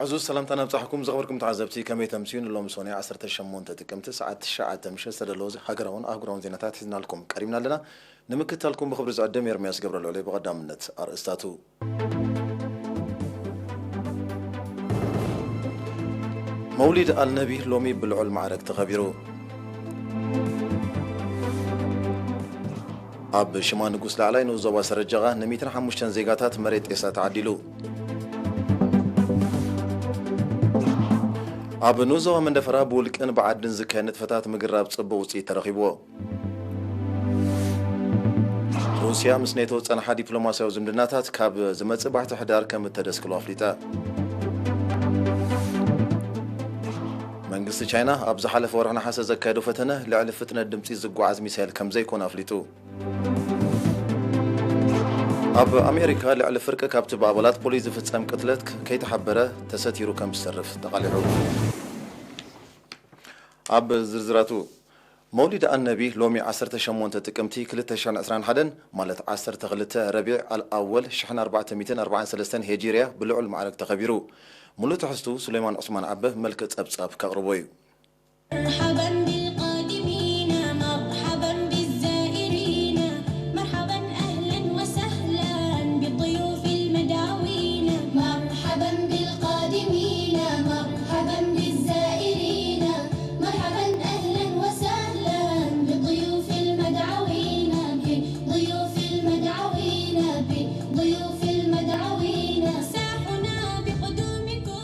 ዕዙዝ ሰላምታ ነብጻሕኩም ዝኸበርኩም ተዓዘብቲ፣ ከመይ ተምስዩ? ንሎሚ ሶኒ ዓሰርተ ሸሞንተ ጥቅምቲ ሰዓት ትሽዓተ ምሸት ዝተደለወ ሃገራውን ኣህጉራውን ዜናታት ሒዝናልኩም ቀሪብና ኣለና። ንምክትታልኩም ብኽብሪ ዝዕድም ኤርምያስ ገብረልዑል። ብቐዳምነት ኣርእስታቱ። መውሊድ ኣልነቢ ሎሚ ብልዑል ማዕረግ ተኸቢሩ። ኣብ ሽማ ንጉስ ላዕላይ ንኡስ ዞባ ሰረጀቓ ን ሚእትን ሓሙሽተን ዜጋታት መሬት ጤሳ ተዓዲሉ። ኣብ ንኡስ ዞባ መንደፈራ ብውልቅን ብዓድን ዝካየድ ንጥፈታት ምግራብ ጽቡቕ ውጽኢት ተረኺብዎ። ሩስያ ምስ ኔቶ ዝጸንሓ ዲፕሎማስያዊ ዝምድናታት ካብ ዝመጽእ ባሕቲ ሕዳር ከም እተደስክሎ ኣፍሊጠ። መንግስቲ ቻይና ኣብ ዝሓለፈ ወርሒ ነሓሰ ዘካየዶ ፈተነ ልዕሊ ፍጥነት ድምጺ ዝጓዓዝ ሚሳይል ከም ዘይኮነ ኣፍሊጡ። ኣብ ኣሜሪካ ልዕሊ ፍርቂ ካብቲ ብኣባላት ፖሊስ ዝፍጸም ቅትለት ከይተሓበረ ተሰቲሩ ከም ዝተርፍ ተቓሊዑ። ኣብ ዝርዝራቱ፣ መውሊድ ኣነቢ ሎሚ ዓሰርተ ሸሞንተ ጥቅምቲ ክልተ ሽሕን ዕስራን ሓደን ማለት ዓሰርተ ክልተ ረቢዕ ኣልኣወል ሽሕን ኣርባዕተ ሚእትን ኣርባዓን ሰለስተን ሄጂርያ ብልዑል ማዕረግ ተኸቢሩ። ሙሉእ ትሕዝቱ ሱሌማን ዑስማን ዓበ መልክዕ ጸብጻብ ከቕርቦ እዩ። مرحبا بالقادمين، مرحبا بالزائرين، مرحبا أهلا وسهلا بالضيوف المدعوين. مرحبا بالقادمين، مرحبا بالزائرين، مرحبا أهلا وسهلا بالضيوف المدعوين، بالضيوف المدعوين، بالضيوف المدعوين. ساحنا بقدومكم.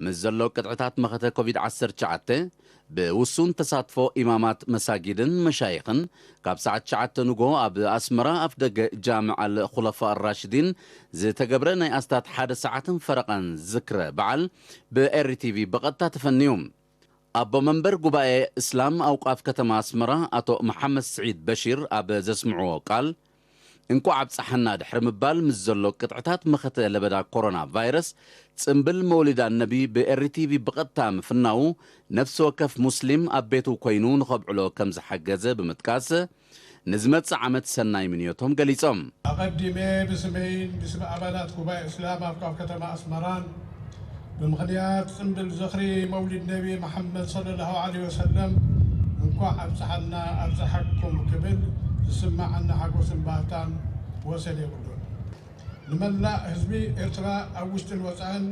ምስ ዘሎ ቅጥዕታት መኸተ ኮቪድ ዓሰርተ ትሽዓተ ብውሱን ተሳትፎ ኢማማት መሳጊድን መሻይኽን ካብ ሰዓት ትሽዓተ ንጎ ኣብ ኣስመራ ኣፍደገ ጃምዕ ኣል ኹለፋ ራሽዲን ዝተገብረ ናይ ኣስታት ሓደ ሰዓትን ፈረቓን ዝክረ በዓል ብኤሪ ቲቪ ብቐጥታ ተፈንዩ። ኣቦ መንበር ጉባኤ እስላም ኣውቃፍ ከተማ ኣስመራ ኣቶ መሓመድ ስዒድ በሺር ኣብ ዘስምዕዎ ቃል፣ እንኳዕ ኣብፀሓና ድሕሪ ምባል፣ ምስ ዘሎ ቅጥዕታት መኸተ ለበዳ ኮሮና ቫይረስ፣ ፅምብል መውሊድ ኣነቢ ብኤሪ ቲቪ ብቐጥታ ምፍናዉ፣ ነፍሲ ወከፍ ሙስሊም ኣብ ቤቱ ኮይኑ ንኸብዕሎ ከም ዝሓገዘ ብምጥቃስ፣ ንዝመፅእ ዓመት ሰናይ ምንዮቶም ገሊፆም። ኣቐዲመ ብስመይን ብስም ኣባላት ጉባኤ እስላም ኣውቃፍ ከተማ ኣስመራን ብምኽንያት ጽምብል ዝኽሪ መውሊድ ነቢ መሓመድ ሰለላሁ ዐለይሂ ወሰለም እንኳዕ ኣብጽሓና ኣብጽሓኩም ክብል ዝስማዓኒ ሓጎስን ባህታን ወሰን የብሉን። ንመላእ ህዝቢ ኤርትራ ኣብ ውሽጥን ወጻእን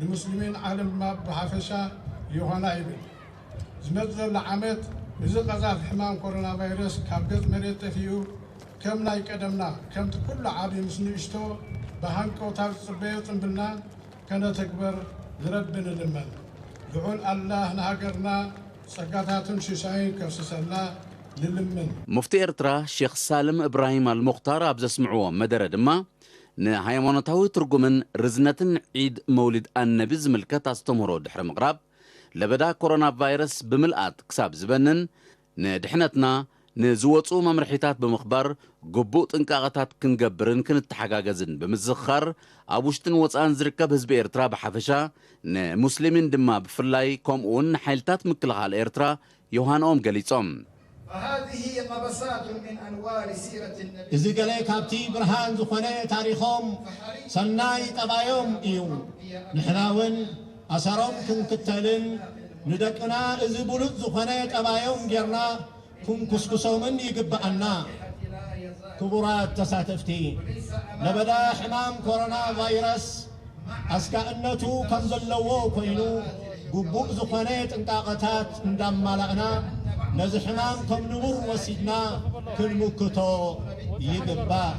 ንሙስሊሚን ዓለም ድማ ብሓፈሻ ዮሃና ይብል። ዝመጽእ ዘሎ ዓመት እዚ ቀዛፊ ሕማም ኮሮና ቫይረስ ካብ ገጽ መሬት ጠፊኡ ከም ናይ ቀደምና ከምቲ ኩሉ ዓቢ ምስ ንእሽቶ ብሃንቀውታ ዝጽበዮ ጽምብልና ከነተግበር ንረቢ ንልመን። ልዑል ኣላህ ንሃገርና ጸጋታቱን ሽሻይን ከፍስሰልና ንልምን። ሙፍቲ ኤርትራ ሼኽ ሳልም እብራሂም ኣልሙኽታር ኣብ ዘስምዕዎ መደረ ድማ ንሃይማኖታዊ ትርጉምን ርዝነትን ዒድ መውሊድ ኣነቢ ዝምልከት ኣስተምህሮ ድሕሪ ምቕራብ ለበዳ ኮሮና ቫይረስ ብምልኣት ክሳብ ዝበንን ንድሕነትና ንዝወፁ መምርሒታት ብምኽባር ግቡእ ጥንቃቐታት ክንገብርን ክንተሓጋገዝን ብምዝኽኻር ኣብ ውሽጥን ወፃእን ዝርከብ ህዝቢ ኤርትራ ብሓፈሻ ንሙስሊሚን ድማ ብፍላይ ከምኡ እውን ንሓይልታት ምክልኻል ኤርትራ ዮሃንኦም ገሊፆም። فهذه قبسات من أنوار سيرة النبي እዚ ገለ ካብቲ ብርሃን ዝኾነ ታሪኾም ሰናይ ጠባዮም እዩ። ንሕና እውን ኣሰሮም ክንክተልን ንደቅና እዚ ብሉጽ ዝኾነ ጠባዮም ጌርና ክንኩስኩሶምን ይግብኣና። ክቡራት ተሳተፍቲ፣ ለበዳ ሕማም ኮሮና ቫይረስ ኣስጋእነቱ ከም ዘለዎ ኮይኑ፣ ግቡእ ዝኾነ ጥንቃቐታት እንዳማላእና ነዚ ሕማም ከም ንቡር ወሲድና ክንምክቶ ይግባእ።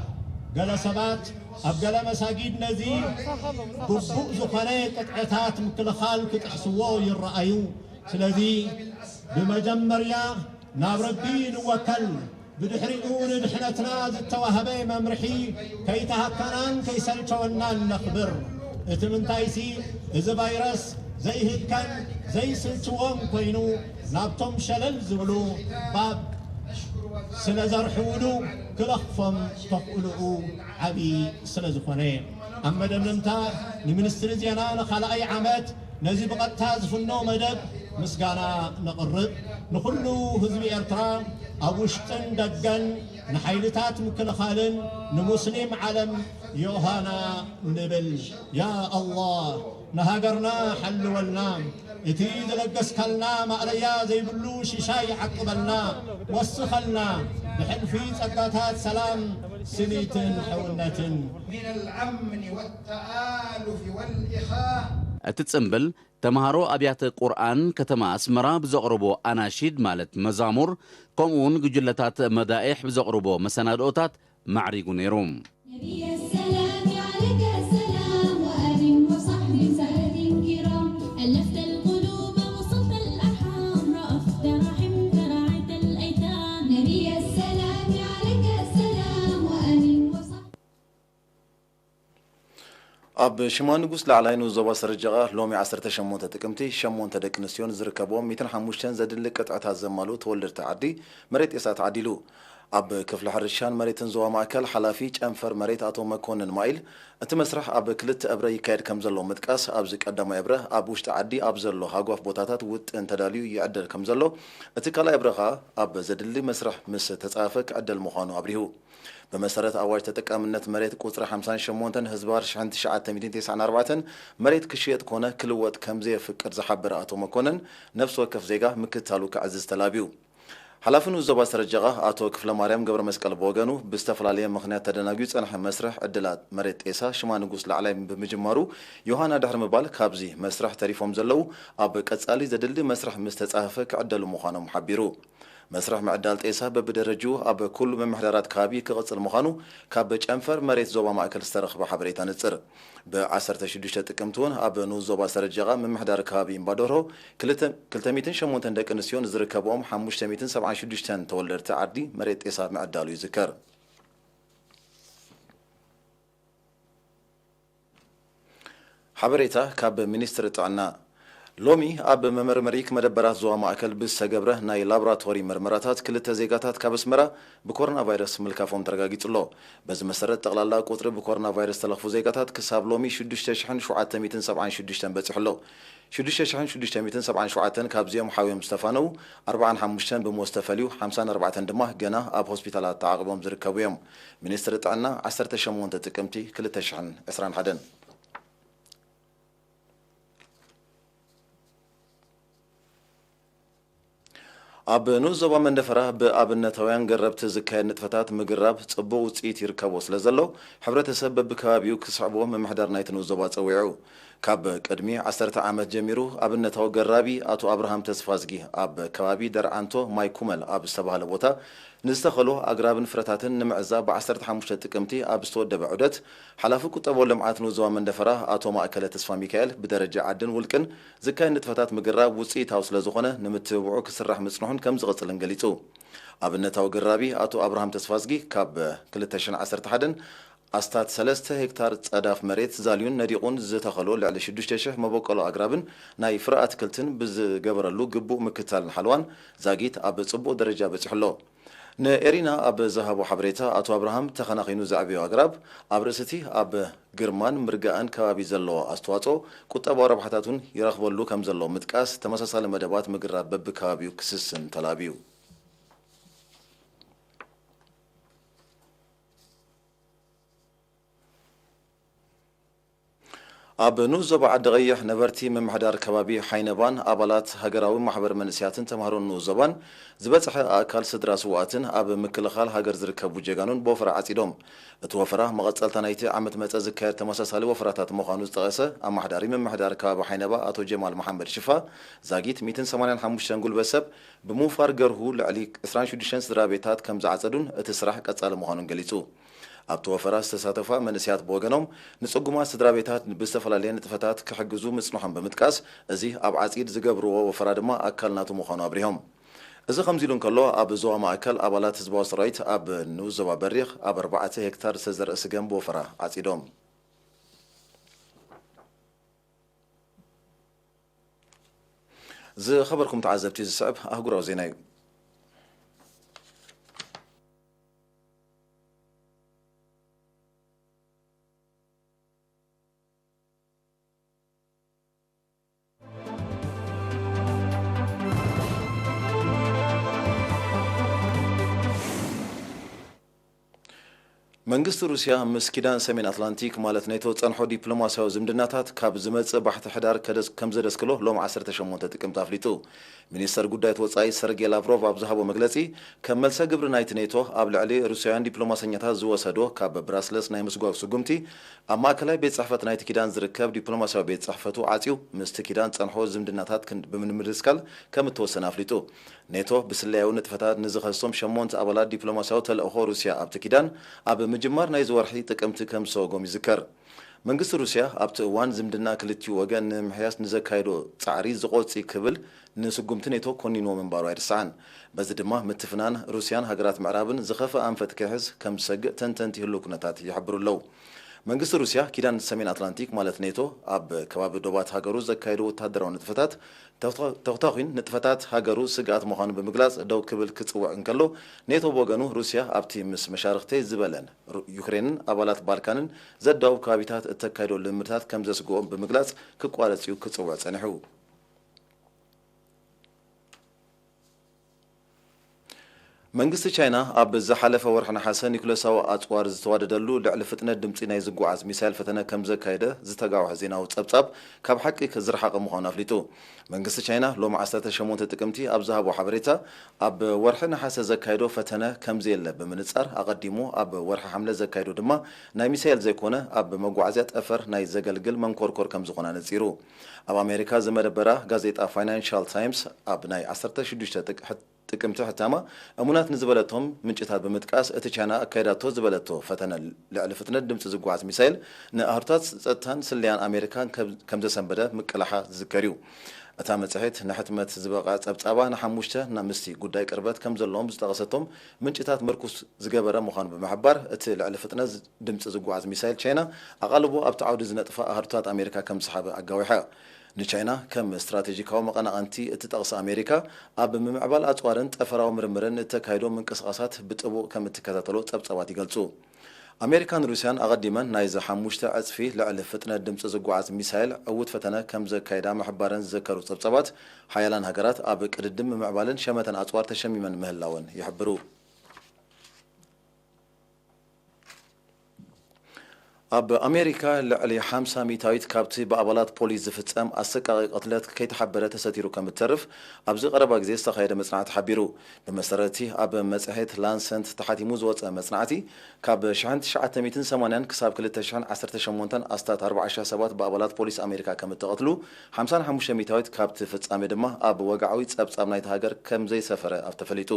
ገለ ሰባት ኣብ ገለ መሳጊድ ነዚ ግቡእ ዝኾነ ቅጥዕታት ምክልኻል ክጥሕስዎ ይረኣዩ። ስለዚ ብመጀመርያ ናብ ረቢ ንወከል፣ ብድሕሪኡ ንድሕነትና ዝተዋህበ መምርሒ ከይተሃከናን ከይሰልቸወናን ነኽብር። እቲ ምንታይሲ እዚ ቫይረስ ዘይህከን ዘይስልችዎም ኮይኑ ናብቶም ሸለል ዝብሉ ባብ ስለ ዘርሕውሉ ክለኽፎም ተኽእልኡ ዓቢ ስለ ዝኾነ። ኣብ መደምደምታ ንሚኒስትሪ ዜና ንኻልኣይ ዓመት ነዚ ብቐጥታ ዝፍኖ መደብ ምስጋና ነቕርብ። ንኹሉ ህዝቢ ኤርትራ ኣብ ውሽጥን ደገን ንሓይልታት ምክልኻልን ንሙስሊም ዓለም ዮሃና ንብል። ያ ኣላህ፣ ንሃገርና ሓልወልና፣ እቲ ዝለገስካልና ማእለያ ዘይብሉ ሽሻይ ዓቅበልና፣ ወስኸልና፣ ብሕልፊ ጸጋታት ሰላም፣ ስኒትን ሕውነትን። من الأمن والتآلف والإخاء. እቲ ጽምብል ተምሃሮ ኣብያተ ቁርኣን ከተማ ኣስመራ ብዘቕርቦ ኣናሺድ ማለት መዛሙር፣ ከምኡውን ጉጅለታት መዳኢሕ ብዘቕርቦ መሰናድኦታት ማዕሪጉ ነይሩ። نبي السلام عليك السلام وآل وصحب سادة كرام. ألفت القلوب وصلت الأرحام، رأفت رحمت رعيت الأيتام. نبي السلام عليك السلام وآل وصحب. ኣብ ሽማ ንጉስ ላዕላይ ንኡስ ዞባ ሰረጀቓ ሎሚ ዓሰርተ ሸሞንተ ጥቅምቲ ሸሞንተ ደቂ ኣንስትዮን ዝርከብዎም ሚእትን ሓሙሽተን ዘድሊ ቅጥዕታት ዘማልኡ ተወለድቲ ዓዲ መሬት ጤሳ ተዓዲሉ። ኣብ ክፍሊ ሕርሻን መሬትን ዞባ ማእከል ሓላፊ ጨንፈር መሬት ኣቶ መኮንን ማኢል፣ እቲ መስርሕ ኣብ ክልተ እብረ ይካየድ ከም ዘሎ ምጥቃስ፣ ኣብዚ ቀዳማይ እብረ ኣብ ውሽጢ ዓዲ ኣብ ዘሎ ሃጓፍ ቦታታት ውጥን ተዳልዩ ይዕደል ከም ዘሎ፣ እቲ ካልኣይ እብረ ኸኣ ኣብ ዘድሊ መስርሕ ምስ ተጻፈ ክዕደል ምዃኑ ኣብሪሁ። ብመሰረት ኣዋጅ ተጠቃምነት መሬት ቁጽሪ ሓምሳን ሸሞንተን ህዝባር ሽሕን ትሽዓተ ሚእትን ተስዓን ኣርባዕተን መሬት ክሽየጥ ኮነ ክልወጥ ከም ዘየፍቅድ ዝሓበረ ኣቶ መኮንን፣ ነፍሲ ወከፍ ዜጋ ምክታሉ ከዕዝዝ ተላብዩ። ሓላፊ ንኡስ ዞባ ሰረጀቓ ኣቶ ክፍለ ማርያም ገብረ መስቀል ብወገኑ፣ ብዝተፈላለየ ምኽንያት ተደናጉዩ ዝጸንሐ መስርሕ ዕድላት መሬት ጤሳ ሽማ ንጉስ ላዕላይ ብምጅማሩ ዮሃና ድሕሪ ምባል፣ ካብዚ መስርሕ ተሪፎም ዘለዉ ኣብ ቀጻሊ ዘድሊ መስርሕ ምስ ተጻፈፈ ክዕደሉ ምዃኖም ሓቢሩ። መስርሕ ምዕዳል ጤሳ በብደረጅኡ ኣብ ኩሉ ምምሕዳራት ከባቢ ክቕጽል ምዃኑ ካብ ጨንፈር መሬት ዞባ ማእከል ዝተረኽበ ሓበሬታ ንጽር። ብ ዓሰርተ ሽዱሽተ ጥቅምቲ እውን ኣብ ንኡስ ዞባ ሰረጀቓ ምምሕዳር ከባቢ እምባደርሆ ክልተ፣ ክልተ ሚእትን ሸሞንተን ደቂ ኣንስትዮን ዝርከብኦም ሓሙሽተ ሚእትን ሰብዓን ሽዱሽተን ተወለድቲ ዓዲ መሬት ጤሳ ምዕዳሉ ይዝከር። ሓበሬታ ካብ ሚኒስትሪ ጥዕና። ሎሚ ኣብ መመርመሪ መደበራት ዞባ ማእከል ብዝተገብረ ናይ ላቦራቶሪ መርመራታት ክልተ ዜጋታት ካብ ኣስመራ ብኮሮና ቫይረስ ምልካፎም ተረጋጊጹ ኣሎ። በዚ መሰረት ጠቕላላ ቁጽሪ ብኮሮና ቫይረስ ዝተለኽፉ ዜጋታት ክሳብ ሎሚ ሽዱሽተ ሽሕን ሸውዓተ ሚእትን ሰብዓን ሽዱሽተን በጺሑ ኣሎ። ሽዱሽተ ሽሕን ሽዱሽተ ሚእትን ሰብዓን ሸውዓተን ካብዚኦም ሓውዮም ዝተፋነዉ ኣርብዓን ሓሙሽተን ብሞት ዝተፈልዩ ሓምሳን ኣርባዕተን ድማ ገና ኣብ ሆስፒታላት ተዓቒቦም ዝርከቡ እዮም። ሚኒስትሪ ጥዕና ዓሰርተ ሸሞንተ ጥቅምቲ ክልተ ሽሕን ዕስራን ሓደን። ኣብ ንኡስ ዞባ መንደፈራ ብኣብነታውያን ገረብቲ ዝካየድ ንጥፈታት ምግራብ ጽቡቕ ውጽኢት ይርከቦ ስለ ዘሎ፣ ሕብረተሰብ በብከባቢኡ ክስዕቦ ምምሕዳር ናይቲ ንኡስ ዞባ ጸዊዑ። ካብ ቅድሚ ዓሰርተ ዓመት ጀሚሩ ኣብነታዊ ገራቢ ኣቶ ኣብርሃም ተስፋዝጊ ኣብ ከባቢ ደርዓንቶ ማይ ኩመል ኣብ ዝተባህለ ቦታ ንዝተኸሎ ኣግራብን ፍረታትን ንምዕዛብ ብ ዓሰርተ ሓሙሽተ ጥቅምቲ ኣብ ዝተወደበ ዑደት፣ ሓላፊ ቁጠባዊ ልምዓት ንኡስ ዞባ መንደፈራ ኣቶ ማእከለ ተስፋሚካኤል ብደረጃ ዓድን ውልቅን ዝካየድ ንጥፈታት ምግራብ ውጽኢታዊ ስለ ዝኾነ፣ ንምትብብዑ ክስራሕ ምጽንሑን ከም ዝቕጽልን ገሊጹ። ኣብነታዊ ግራቢ ኣቶ ኣብርሃም ተስፋዝጊ ካብ ክልተ ሽሕን ዓሰርተ ሓደን ኣስታት ሰለስተ ሄክታር ጸዳፍ መሬት ዛልዩን ነዲቑን ዝተኸሎ ልዕሊ ሽዱሽተ ሽሕ መበቆሎ ኣግራብን ናይ ፍረ ኣትክልትን ብዝገበረሉ ግቡእ ምክታልን ሓለዋን ዛጊት ኣብ ጽቡቕ ደረጃ በጺሑ ኣሎ። ንኤሪና ኣብ ዝሃቦ ሓበሬታ፣ ኣቶ ኣብርሃም ተኸናኺኑ ዘዕበዮ ኣግራብ ኣብ ርእሲ እቲ ኣብ ግርማን ምርጋእን ከባቢ ዘለዎ ኣስተዋጽኦ ቁጠባዊ ረብሓታት እውን ይረኽበሉ ከም ዘሎ ምጥቃስ፣ ተመሳሳሊ መደባት ምግራብ በብከባቢኡ ክስስን ተላብዩ። ኣብ ንኡስ ዞባ ዓዲ ቀይሕ ነበርቲ ምምሕዳር ከባቢ ሓይነባን ኣባላት ሃገራዊ ማሕበር መንእሰያትን ተምሃሮን ንኡስ ዞባን ዝበጽሐ ኣእካል ስድራ ስውኣትን ኣብ ምክልኻል ሃገር ዝርከቡ ጀጋኑን ብወፈራ ዓጺዶም። እቲ ወፈራ መቐጸልታ ናይቲ ዓመት መጸ ዝካየድ ተመሳሳሊ ወፈራታት ምዃኑ ዝጠቐሰ ኣማሕዳሪ ምምሕዳር ከባቢ ሓይነባ ኣቶ ጀማል መሓመድ ሽፋ፣ ዛጊት ሚእትን ሰማንያን ሓሙሽተን ጉልበት ሰብ ብምውፋር ገርሁ ልዕሊ ዕስራን ሽዱሽተን ስድራ ቤታት ከም ዝዓጸዱን እቲ ስራሕ ቀጻሊ ምዃኑን ገሊጹ። ኣብቲ ወፈራ ዝተሳተፋ መንእሰያት ብወገኖም፣ ንጽጉማት ስድራ ቤታት ብዝተፈላለየ ንጥፈታት ክሕግዙ ምጽንሖም ብምጥቃስ፣ እዚ ኣብ ዓጺድ ዝገብርዎ ወፈራ ድማ ኣካል ናቱ ምዃኑ ኣብሪሆም። እዚ ከምዚ ኢሉ እንከሎ፣ ኣብ ዞባ ማእከል ኣባላት ህዝባዊ ሰራዊት ኣብ ንኡስ ዞባ በሪኽ ኣብ ኣርባዕተ ሄክታር ዝተዘርአ ስገም ብወፈራ ዓጺዶም። ዝኸበርኩም ተዓዘብቲ፣ ዝስዕብ ኣህጉራዊ ዜና እዩ። መንግስቲ ሩስያ ምስ ኪዳን ሰሜን ኣትላንቲክ ማለት ኔቶ ጸንሖ ዲፕሎማስያዊ ዝምድናታት ካብ ዝመጽእ ባሕቲ ሕዳር ከደስ-፣ ከም ዘደስክሎ ሎም ዓሰርተ ሸሞንተ ጥቅምቲ ኣፍሊጡ። ሚኒስተር ጉዳያት ወጻኢ ሰርጌ ላቭሮቭ ኣብ ዝሃቦ መግለጺ፣ ከም መልሰ ግብሪ ናይቲ ኔቶ ኣብ ልዕሊ ሩስያውያን ዲፕሎማሰኛታት ዝወሰዶ ካብ ብራስለስ ናይ ምስጓግ ስጉምቲ፣ ኣብ ማእከላይ ቤት ጽሕፈት ናይቲ ኪዳን ዝርከብ ዲፕሎማስያዊ ቤት ጽሕፈቱ ዓጽዩ ምስቲ ኪዳን ጸንሖ ዝምድናታት ክን-፣ ብምምድስካል ከም እተወሰነ ኣፍሊጡ። ኔቶ ብስለያዊ ንጥፈታት ንዝኸሶም ሸሞንተ ኣባላት ዲፕሎማስያዊ ተልእኾ ሩስያ ኣብቲ ኪዳን ኣብ ምጅማር ናይዚ ወርሒ ጥቅምቲ ከም ዝሰጎም ይዝከር። መንግስቲ ሩስያ ኣብቲ እዋን ዝምድና ክልቲኡ ወገን ንምሕያስ ንዘካየዶ ጻዕሪ ዝቖጽ ክብል ንስጉምቲ ኔቶ ኮኒንዎ ምንባሩ ኣይርሳዕን። በዚ ድማ ምትፍናን ሩስያን ሃገራት ምዕራብን ዝኸፍአ ኣንፈት ክሕዝ ከም ዝሰግእ ተንተንቲ ህሉው ኩነታት ይሕብሩ ኣለዉ። መንግስቲ ሩስያ ኪዳን ሰሜን ኣትላንቲክ ማለት ኔቶ ኣብ ከባቢ ዶባት ሃገሩ ዘካየዶ ወተሃደራዊ ንጥፈታት ተኽታ-፣ ተኽታኺን ንጥፈታት ሃገሩ ስግኣት ምዃኑ ብምግላጽ ደው ክብል ክጽውዕ እንከሎ፣ ኔቶ ብወገኑ ሩስያ ኣብቲ ምስ መሻርኽተይ ዝበለን ሩ-፣ ዩክሬንን ኣባላት ባልካንን ዘዳውብ ከባቢታት እተካይዶ ልምምድታት ከም ዘስግኦም ብምግላጽ ክቋረጽ እዩ ክጽውዕ ጸኒሑ። መንግስቲ ቻይና ኣብ ዝሓለፈ ወርሒ ነሓሰ ኒኩለሳዊ ኣጽዋር ዝተዋደደሉ ልዕሊ ፍጥነት ድምጺ ናይ ዝጓዓዝ ሚሳይል ፈተነ ከም ዘካየደ ዝተጋውሐ ዜናዊ ጸብጻብ ካብ ሓቂ ዝረሓቐ ምዃኑ ኣፍሊጡ። መንግስቲ ቻይና ሎም ዓሰርተ ሸሞንተ ጥቅምቲ ኣብ ዝሃቦ ሓበሬታ፣ ኣብ ወርሒ ነሓሰ ዘካየዶ ፈተነ ከም ዘየለ ብምንጻር፣ ኣቐዲሙ ኣብ ወርሒ ሓምለ ዘካየዶ ድማ ናይ ሚሳይል ዘይኮነ፣ ኣብ መጓዓዝያ ጠፈር ናይ ዘገልግል መንኮርኮር ከም ዝኾነ ኣነጺሩ። ኣብ ኣሜሪካ ዝመደበራ ጋዜጣ ፋይናንሻል ታይምስ ኣብ ናይ ዓሰርተ ሽዱሽተ ጥቅ-፣ ጥቅምቲ ሕታማ እሙናት ንዝበለቶም ምንጭታት ብምጥቃስ፣ እቲ ቻይና ኣካይዳቶ ዝበለቶ ፈተነ ልዕሊ ፍጥነት ድምጺ ዝጓዓዝ ሚሳይል ንኣህሩታት ጸጥታን ስለያን ኣሜሪካን ከም-፣ ከም ዘሰንበደ ምቅላሓ ዝዝከር እዩ። እታ መጽሔት ንሕትመት ዝበቕዐ ጸብጻባ ንሓሙሽተ ና-፣ ምስቲ ጉዳይ ቅርበት ከም ዘለዎም ዝጠቐሰቶም ምንጭታት ምርኩስ ዝገበረ ምዃኑ ብምሕባር፣ እቲ ልዕሊ ፍጥነት ድምጺ ዝጓዓዝ ሚሳይል ቻይና ኣቓልቦ ኣብቲ ዓውዲ ዝነጥፋ ኣህሩታት ኣሜሪካ ከም ዝሰሓበ ኣጋዊሓ። ንቻይና ከም ስትራቴጂካዊ መቐናቐንቲ እትጠቕሳ ኣሜሪካ፣ ኣብ ምምዕባል ኣጽዋርን ጠፈራዊ ምርምርን እተካይዶ ምንቅስቓሳት ብጥቡቕ ከም እትከታተሎ ጸብጻባት ይገልጹ። ኣሜሪካን ሩስያን ኣቐዲመን ናይዚ ሓሙሽተ ዕጽፊ ልዕሊ ፍጥነት ድምጺ ዝጓዓዝ ሚሳይል ዕዉት ፈተነ ከም ዘካየዳ ምሕባረን ዝዘከሩ ጸብጻባት፣ ሓያላን ሃገራት ኣብ ቅድድም ምምዕባልን ሸመተን ኣጽዋር ተሸሚመን ምህላወን ይሕብሩ። ኣብ ኣሜሪካ ልዕሊ ሓምሳ ሚእታዊት ካብቲ ብኣባላት ፖሊስ ዝፍጸም ኣሰቃቒ ቅትለት ከይተሓበረ ተሰቲሩ ከም እትተርፍ ኣብዚ ቀረባ ግዜ ዝተኻየደ መጽናዕቲ ሓቢሩ። ብመሰረቲ ኣብ መጽሔት ላንሰንት ተሓቲሙ ዝወጸ መጽናዕቲ፣ ካብ ሽሕን ትሽዓተ ሚእትን ሰማንያን ክሳብ ክልተ ሽሕን ዓሰርተ ሸሞንተን ኣስታት ኣርባዓ ሽሕ ሰባት ብኣባላት ፖሊስ ኣሜሪካ ከም እተቐትሉ፣ ሓምሳን ሓሙሽተ ሚእታዊት ካብቲ ፍጻሜ ድማ ኣብ ወግዓዊ ጸብጻብ ናይታ ሃገር ከም ዘይሰፈረ ኣብ ተፈሊጡ።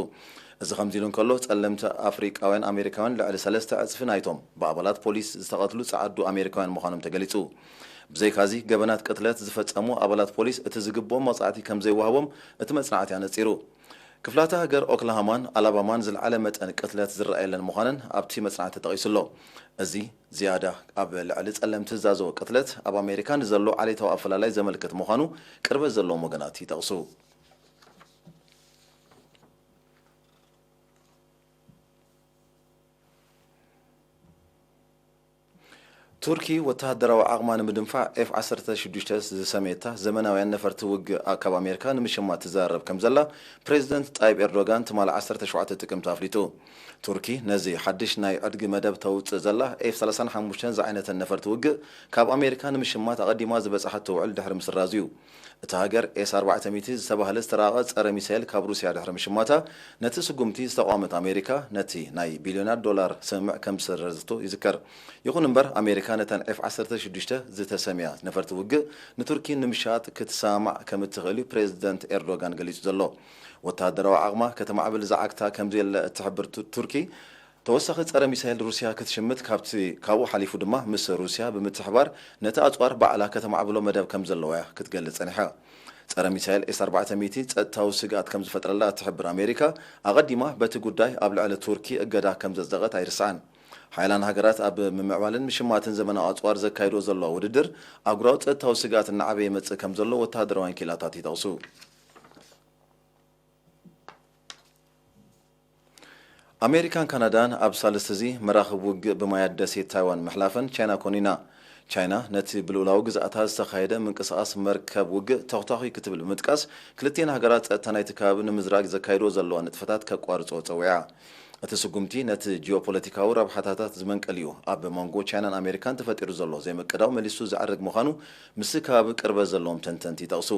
እዚ ከምዚ ኢሉ እንከሎ፣ ጸለምቲ ኣፍሪቃውያን ኣሜሪካውያን ልዕሊ ሰለስተ ዕጽፊ ናይቶም ብኣባላት ፖሊስ ዝተቐትሉ ጸዓዱ ኣሜሪካውያን ምዃኖም ተገሊጹ። ብዘይካዚ፣ ገበናት ቅትለት ዝፈጸሙ ኣባላት ፖሊስ እቲ ዝግብኦም መቕጻዕቲ ከም ዘይወሃቦም እቲ መጽናዕቲ ኣነጺሩ። ክፍላተ ሃገር ኦክላሃማን ኣላባማን ዝለዓለ መጠን ቅትለት ዝረኣየለን ምዃነን ኣብቲ መጽናዕቲ ተጠቒሱ ኣሎ። እዚ ዝያዳ ኣብ ልዕሊ ጸለምቲ ዝዛዘወ ቅትለት ኣብ ኣሜሪካ ንዘሎ ዓሌታዊ ኣፈላላይ ዘመልክት ምዃኑ ቅርበት ዘለዎም ወገናት ይጠቕሱ። ቱርኪ ወተሃደራዊ ዓቕማ ንምድንፋዕ ኤፍ ዓሰርተ ሽዱሽተ ዝሰመየታ ዘመናውያን ነፈርቲ ውግእ ካብ ኣሜሪካ ንምሽማት ትዘራረብ ከም ዘላ ፕሬዚደንት ጣይብ ኤርዶጋን ትማሊ ዓሰርተ ሸውዓተ ጥቅምቲ ኣፍሊጡ። ቱርኪ ነዚ ሓድሽ ናይ ዕድጊ መደብ ተውጽእ ዘላ ኤፍ ሰላሳን ሓሙሽተን ዝዓይነተን ነፈርቲ ውግእ ካብ ኣሜሪካ ንምሽማት ኣቐዲማ ዝበጽሓቶ ውዕል ድሕሪ ምስራዙ እዩ። እታ ሃገር ኤስ ኣርባዕተ ሚእቲ ዝተባህለ ዝተራቐቐ ጸረ ሚሳይል ካብ ሩስያ ድሕሪ ምሽማታ፣ ነቲ ስጉምቲ ዝተቓወመት ኣሜሪካ፣ ነቲ ናይ ቢልዮናት ዶላር ስምምዕ ከም ዝሰረዘቶ ይዝከር። ይኹን እምበር፣ ኣሜሪካ ነተን ኤፍ ዓሰርተ ሽዱሽተ ዝተሰምያ ነፈርቲ ውግእ ንቱርኪ ንምሻጥ ክትሰማማዕ ከም እትኽእል እዩ ፕሬዚደንት ኤርዶጋን ገሊጹ ዘሎ። ወተሃደራዊ ዓቕማ ከተማዕብል ዝዓግታ ከም ዘየለ እትሕብር ቱ-፣ ቱርኪ፣ ተወሳኺ ጸረ ሚሳይል ሩስያ ክትሽምት፣ ካብቲ፣ ካብኡ ሓሊፉ ድማ ምስ ሩስያ ብምትሕባር ነቲ ኣጽዋር ባዕላ ከተማዕብሎ መደብ ከም ዘለዋ እያ ክትገልጽ ጸኒሓ። ጸረ ሚሳይል ኤስ ኣርባዕተ ሚእቲ ጸጥታዊ ስግኣት ከም ዝፈጥረላ እትሕብር ኣሜሪካ፣ ኣቐዲማ በቲ ጉዳይ ኣብ ልዕሊ ቱርኪ እገዳ ከም ዘጽደቐት ኣይርሳዕን። ሓያላን ሃገራት ኣብ ምምዕባልን ምሽማትን ዘመናዊ ኣጽዋር ዘካይዶ ዘለዋ ውድድር፣ ኣህጉራዊ ጸጥታዊ ስግኣት እናዓበየ ይመጽእ ከም ዘሎ ወተሃደራውያን ኪላታት ይጠቕሱ። ኣሜሪካን ካናዳን ኣብ ሳልስቲ እዚ መራኽብ ውግእ ብማያት ደሴት ታይዋን ምሕላፈን ቻይና ኮኒና። ቻይና ነቲ ብልኡላዊ ግዝኣታ ዝተኻየደ ምንቅስቓስ መርከብ ውግእ ተኹታኹይ ክትብል ብምጥቃስ፣ ክልቲኤን ሃገራት ጸጥታ ናይቲ ከባቢ ንምዝራግ ዘካይድዎ ዘለዋ ንጥፈታት ከቋርጾ ጸዊዓ። እቲ ስጉምቲ ነቲ ጂኦፖለቲካዊ ረብሓታታት ዝመንቀል እዩ። ኣብ መንጎ ቻይናን ኣሜሪካን ተፈጢሩ ዘሎ ዘይምቅዳው መሊሱ ዘዕርግ ምዃኑ ምስ ከባቢ ቅርበት ዘለዎም ተንተንቲ ይጠቕሱ።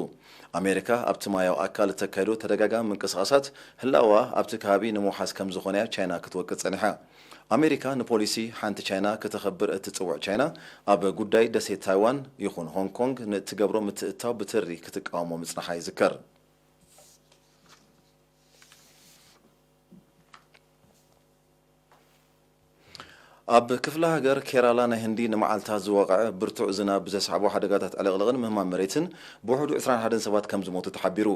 ኣሜሪካ ኣብቲ ማያዊ ኣካል እተካይዶ ተደጋጋሚ ምንቅስቓሳት ህላወኣ ኣብቲ ከባቢ ንምውሓስ ከም ዝኾነ እያ ቻይና ክትወቅስ ጸኒሓ። ኣሜሪካ ንፖሊሲ ሓንቲ ቻይና ከተኸብር እትጽውዕ ቻይና፣ ኣብ ጉዳይ ደሴት ታይዋን ይኹን ሆንግ ኮንግ ንእትገብሮ ምትእትታው ብትሪ ክትቃወሞ ምጽንሓ ይዝከር። ኣብ ክፍለ ሃገር ኬራላ ናይ ህንዲ ንመዓልታት ዝወቕዐ ብርቱዕ ዝናብ ብዘስዓቦ ሓደጋታት ዕልቕልቕን ምህማን መሬትን ብውሕዱ ዕስራን ሓደን ሰባት ከም ዝሞቱ ተሓቢሩ።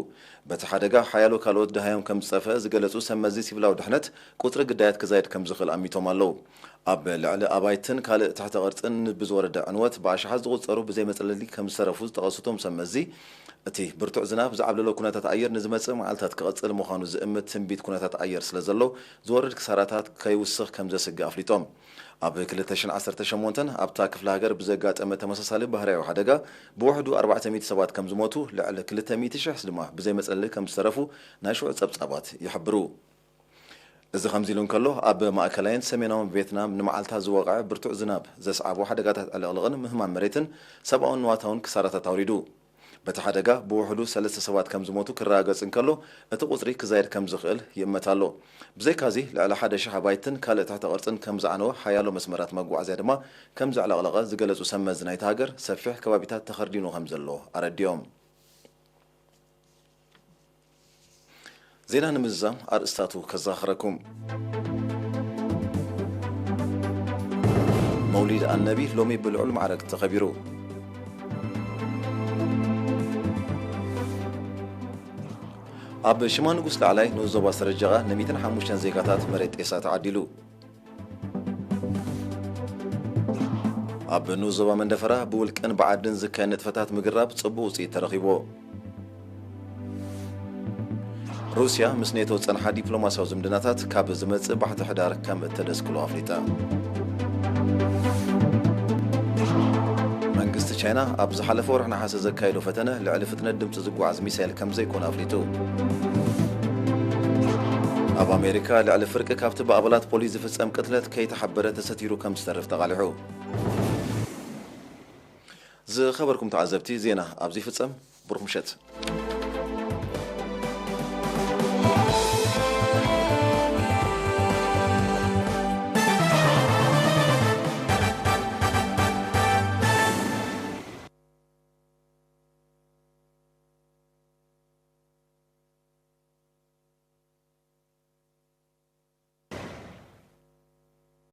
በቲ ሓደጋ ሓያሎ ካልኦት ደሃዮም ከም ዝጸፍአ ዝገለጹ ሰብ መዚ ሲቪላዊ ድሕነት፣ ቁጽሪ ግዳያት ክዛይድ ከም ዝኽእል ኣሚቶም ኣለዉ። ኣብ ልዕሊ ኣባይትን ካልእ ትሕተ ቅርጽን ብዝወረደ ዕንወት ብኣሽሓት ዝቑጸሩ ብዘይ መጽለሊ ከም ዝተረፉ ዝጠቐሱ እቶም ሰብ መዚ፣ እቲ ብርቱዕ ዝናብ ዝዓብለሎ ኩነታት ኣየር ንዝመጽእ መዓልታት ክቕጽል ምዃኑ ዝእምት ትንቢት ኩነታት ኣየር ስለ ዘሎ፣ ዝወርድ ክሳራታት ከይውስኽ ከም ዘስግእ ኣፍሊጦም። ኣብ ክልተ ሽሕን ዓሰርተ ሸሞንተን ኣብታ ክፍለ ሃገር ብዘጋጠመ ተመሳሳሊ ባህርያዊ ሓደጋ ብውሕዱ ኣርባዕተ ሚእቲ ሰባት ከም ዝሞቱ፣ ልዕሊ ክልተ ሚእቲ ሽሕ ድማ ብዘይ መጽለሊ ከም ዝተረፉ ናይ ሽዑ ጸብጻባት ይሕብሩ። እዚ ከምዚ ኢሉ እንከሎ፣ ኣብ ማእከላይን ሰሜናውን ቬትናም ንመዓልታት ዝወቕዐ ብርቱዕ ዝናብ ዘስዓቦ ሓደጋታት ዕልቕልቕን ምህማን መሬትን ሰብኣውን ንዋታውን ክሳራታት ኣውሪዱ። በቲ ሓደጋ ብውሕዱ ሰለስተ ሰባት ከም ዝሞቱ ክረጋገጽ እንከሎ፣ እቲ ቁጽሪ ክዛይድ ከም ዝኽእል ይእመት ኣሎ። ብዘይካዚ፣ ልዕሊ ሓደ ሽሕ ኣባይትን ካልእ ትሕተ ቅርጽን ከም ዝዓነወ፣ ሓያሎ መስመራት መጓዓዝያ ድማ ከም ዘዕለቕለቐ ዝገለጹ ሰብ መዚ ናይታ ሃገር፣ ሰፊሕ ከባቢታት ተኸርዲኑ ከም ዘሎ ኣረዲኦም። ዜና ንምዝዛም ኣርእስታቱ ከዘኻኽረኩም። መውሊድ ኣነቢ ሎሚ ብልዑል ማዕረግ ተኸቢሩ። ኣብ ሽማ ንጉስ ላዕላይ ንኡስ ዞባ ሰረጀቓ ንሚእትን ሓሙሽተን ዜጋታት መሬት ጤሳ ተዓዲሉ። ኣብ ንኡስ ዞባ መንደፈራ ብውልቅን ብዓድን ዝካየድ ንጥፈታት ምግራብ ጽቡቕ ውጽኢት ተረኺብዎ። ሩስያ ምስ ኔቶ ዝጸንሓ ዲፕሎማስያዊ ዝምድናታት ካብ ዝመጽእ ባሕቲ ሕዳር ከም እተደስክሎ ኣፍሊጣ። መንግስቲ ቻይና ኣብ ዝሓለፈ ወርሒ ነሓሰ ዘካየዶ ፈተነ ልዕሊ ፍጥነት ድምጺ ዝጓዓዝ ሚሳይል ከም ዘይኮነ ኣፍሊጡ። ኣብ ኣሜሪካ ልዕሊ ፍርቂ ካብቲ ብኣባላት ፖሊስ ዝፍጸም ቅትለት ከይተሓበረ ተሰቲሩ ከም ዝተርፍ ተቓሊሑ። ዝኸበርኩም ተዓዘብቲ፣ ዜና ኣብዚ ይፍጸም። ብሩኽ ምሸት።